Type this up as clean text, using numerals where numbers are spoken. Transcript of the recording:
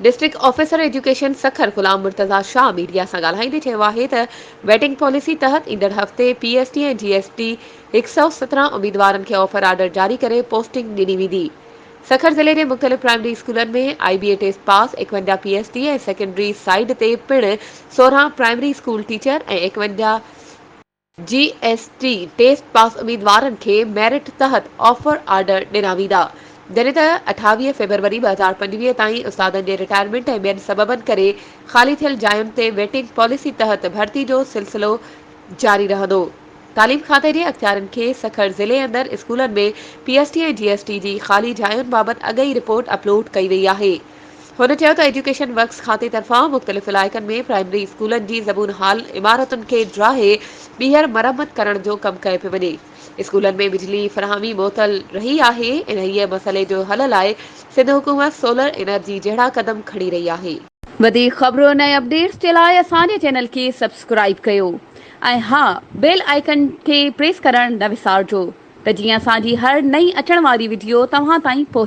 District officer education Sukkur Ghulam Murtaza Shah media سان ڳالهائيندي چيو آهي ته ويٽنگ پاليسي تحت ايندڙ هفتي P S T ۽ G S T 117 اميدوارن کي آفر آرڊر جاري ڪري پوسٽنگ ڏني ويندي. سکر ضلعي جي مختلف پرائمري اسڪولن ۾ I B A test pass 51 P S T ۽ secondary side تي پڻ 16 پرائمري اسڪول ٽيچر ۽ 51 جي ايس ٽي ٽيسٽ پاس اميدوارن کي ميرٽ تحت آفر آرڊر ڏنا ويندا، جڏهن ته 28 فيبروري 2025 تائين استادن جي رٽائرمينٽ ۽ ٻين سببن ڪري خالي ٿيل جاين تي ويٽنگ پاليسي تحت ڀرتي جو سلسلو جاري رهندو. تعليم کاتي جي اختيارين کي سکر ضلعي اندر اسڪولن ۾ P S T ۽ G S T جي خالي جاين بابت اڳ ئي رپورٽ اپلوڊ ڪئي وئي آهي. هن چيو ته ايجوڪيشن ورڪس کاتي طرفان مختلف علائقن ۾ پرائمري اسڪولن جي زبون حال عمارتن کي ڊاهي ٻيهر مرمت ڪرڻ جو ڪم ڪيو پيو وڃي، اسڪولن ۾ بجلي فراهمي معطل رهي آهي، انهيء مسئلي جو حل لاء سنڌ حڪومت سولر انرجي جهڙا قدم کڻي رهي آهي. وڌيڪ خبرن ۽ اپڊيٽس جي لاء اسان جي چينل کي سبسڪرائيب ڪيو ۽ ها بيل آئيڪن کي پريس ڪرڻ نه وسارجو ته جيئن اسان جي هر نئين اچڻ واري وڊيو توهان تائين پهچي.